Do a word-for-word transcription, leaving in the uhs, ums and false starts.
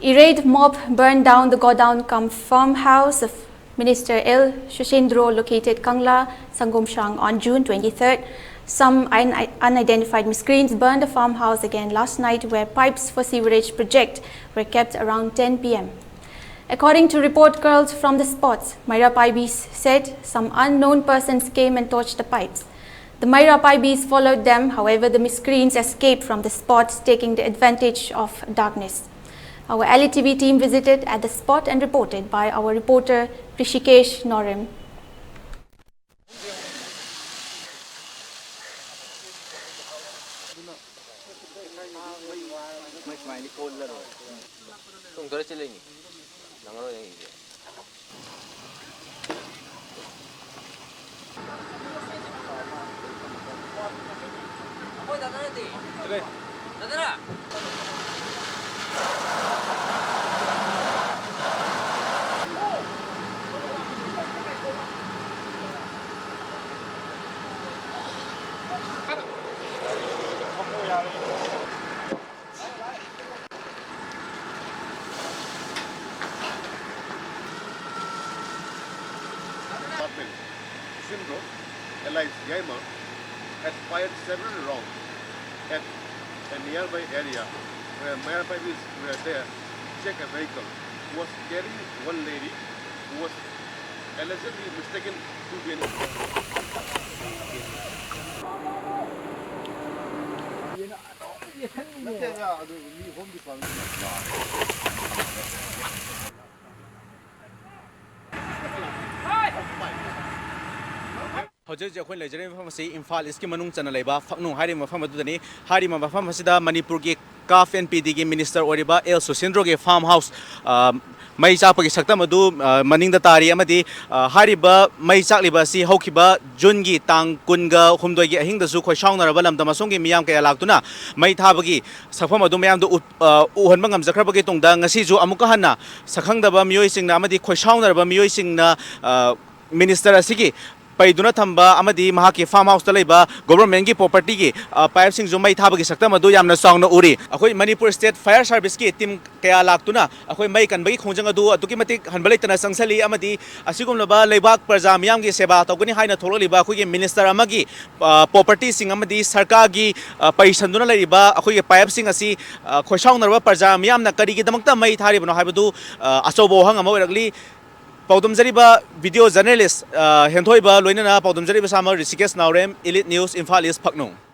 Irate mob burned down the godown cum farmhouse of Minister L Sushindro located Kangla Sangomshang on June twenty-third. Some un- unidentified miscreants burned the farmhouse again last night, where pipes for sewerage project were kept around ten p m. According to report curled from the spots, Maira Paibis said some unknown persons came and torched the pipes. The Maira Paibis followed them, however, the miscreants escaped from the spot, taking the advantage of darkness. Our L E T V team visited at the spot and reported by our reporter Rishikesh Norim. Department, Sindro, alias Yaima, had fired several rounds at a nearby area where Maira Paibis were there to check a vehicle who was carrying one lady who was allegedly mistaken to be an ꯍꯧꯖꯤꯛ ꯍꯧꯖꯤꯛ ꯑꯩꯈꯣꯏꯅ ꯂꯩꯖꯔꯤꯕ ꯃꯐꯝ ꯑꯁꯤ ꯏꯝꯐꯥꯜ ꯏꯁꯀꯤ ꯃꯅꯨꯡ ꯆꯟꯅ ꯂꯩꯕ ꯐꯛꯅꯨ ꯍꯥꯏꯔꯤꯕ ꯃꯐꯝ ꯑꯗꯨꯗꯅꯤ꯫ ꯍꯥꯏꯔꯤꯕ ꯃꯐꯝ ꯑꯁꯤꯗ ꯃꯅꯤꯄꯨꯔꯒꯤ ꯀꯥꯐ ꯑꯦꯟ ꯄꯤ ꯗꯤꯒꯤ ꯃꯤꯅꯤꯁꯇꯔ ꯑꯣꯏꯔꯤꯕ ꯑꯦꯜ ꯁꯨꯁꯤꯟꯗ꯭ꯔꯣꯒꯤ ꯐꯥꯔꯝ ꯍꯥꯎꯁ, ꯑ, ꯃꯩ ꯆꯥꯛꯄꯒꯤ ꯁꯛꯇꯝ ꯑꯗꯨ, ꯑ, ꯃꯅꯤꯡꯗ ꯇꯥꯔꯤ꯫ ꯑꯃꯗꯤ, ꯑ, ꯍꯥꯏꯔꯤꯕ ꯃꯩ ꯆꯥꯛꯂꯤꯕ ꯑꯁꯤ ꯍꯧꯈꯤꯕ ꯖꯨꯟꯒꯤ ꯇꯥꯡ ꯀꯨꯟꯒ ꯍꯨꯝꯗꯣꯏꯒꯤ ꯑꯍꯤꯡꯗꯁꯨ ꯈꯣꯏꯁꯥꯎꯅꯔꯕ ꯂꯝꯗꯝ ꯑꯁꯣꯝꯒꯤ ꯃꯤꯌꯥꯝ ꯀꯌꯥ ꯂꯥꯛꯇꯨꯅ ꯃꯩ ꯊꯥꯕꯒꯤ ꯁꯛꯐꯝ ꯑꯗꯨ ꯃꯌꯥꯝꯗ ꯎꯠ-, ꯑ, ꯎꯍꯟꯕ ꯉꯝꯖꯈ꯭ꯔꯕꯒꯤ ꯇꯨꯡꯗ, ꯉꯁꯤꯁꯨ ꯑꯃꯨꯛꯀ ꯍꯟꯅ ꯁꯛꯈꯪꯗꯕ ꯃꯤꯑꯣꯏꯁꯤꯡꯅ ꯑꯃꯗꯤ ꯈꯣꯏꯁꯥꯎꯅꯔꯕ ꯃꯤꯑꯣꯏꯁꯤꯡꯅ, ꯑ, ꯃꯤꯅꯤꯁꯇꯔ ꯑꯁꯤꯒꯤ ꯄꯩꯗꯨꯅ ꯊꯝꯕ ꯑꯃꯗꯤ ꯃꯍꯥꯛꯀꯤ farm house ꯇ ꯂꯩꯕ government ꯀꯤ property ꯒꯤ, ꯑ, pipe ꯁꯤꯡꯁꯨ ꯃꯩ ꯊꯥꯕꯒꯤ ꯁꯛꯇꯝ ꯑꯗꯨ ꯌꯥꯝꯅ ꯆꯥꯎꯅ ꯎꯔꯤ꯫ ꯑꯩꯈꯣꯏ ꯃꯅꯤꯄꯨꯔ state fire service ꯀꯤ team ꯀꯌꯥ ꯂꯥꯛꯇꯨꯅ ꯑꯩꯈꯣꯏ ꯃꯩ ꯀꯟꯕꯒꯤ ꯈꯣꯡꯖꯪ ꯑꯗꯨ ꯑꯗꯨꯛꯀꯤ ꯃꯇꯤꯛ ꯍꯟꯕ ꯂꯩꯇꯅ ꯆꯪꯁꯤꯜꯂꯤ, ꯑꯃꯗꯤ ꯑꯁꯤꯒꯨꯝꯂꯕ ꯂꯩꯕꯥꯛ ꯄ꯭ꯔꯖꯥ ꯃꯤꯌꯥꯝꯒꯤ ꯁꯦꯕꯥ ꯇꯧꯒꯅꯤ ꯍꯥꯏꯅ ꯊꯣꯛꯂꯛꯂꯤꯕ ꯑꯩꯈꯣꯏꯒꯤ minister ꯑꯃꯒꯤ, ꯑ, property ꯁꯤꯡ ꯑꯃꯗꯤ ꯁꯔꯀꯥꯔꯒꯤ, ꯑ, ꯄꯩꯁꯟꯗꯨꯅ ꯂꯩꯔꯤꯕ ꯑꯩꯈꯣꯏꯒꯤ pipe ꯁꯤꯡ ꯑꯁꯤ, ꯑ, ꯈꯣꯏꯁꯥꯎꯅꯔꯕ ꯄ꯭ꯔꯖꯥ ꯃꯤꯌꯥꯝꯅ ꯀꯔꯤꯒꯤꯗꯃꯛꯇ ꯃꯩ ꯊꯥꯔꯤꯕꯅꯣ ꯍꯥꯏꯕꯗꯨ, ꯑ, ꯑꯆꯧꯕ ꯋꯥꯍꯪ ꯑꯃ ꯑꯣꯏꯔꯛꯂꯤ꯫ ꯄꯥꯎꯗꯝꯖꯔꯤꯕ video journalist, ꯑ, ꯍꯦꯟꯊꯣꯏꯕ ꯂꯣꯏꯅꯅ ꯄꯥꯎꯗꯝꯖꯔꯤꯕ ꯏꯁꯥꯃꯛ ꯔꯤꯁꯤꯀꯦꯁ ꯅꯥꯎꯔꯦꯝ, Elite News, ꯏꯝꯐꯥꯜ East, ꯐꯛꯅꯨꯡ꯫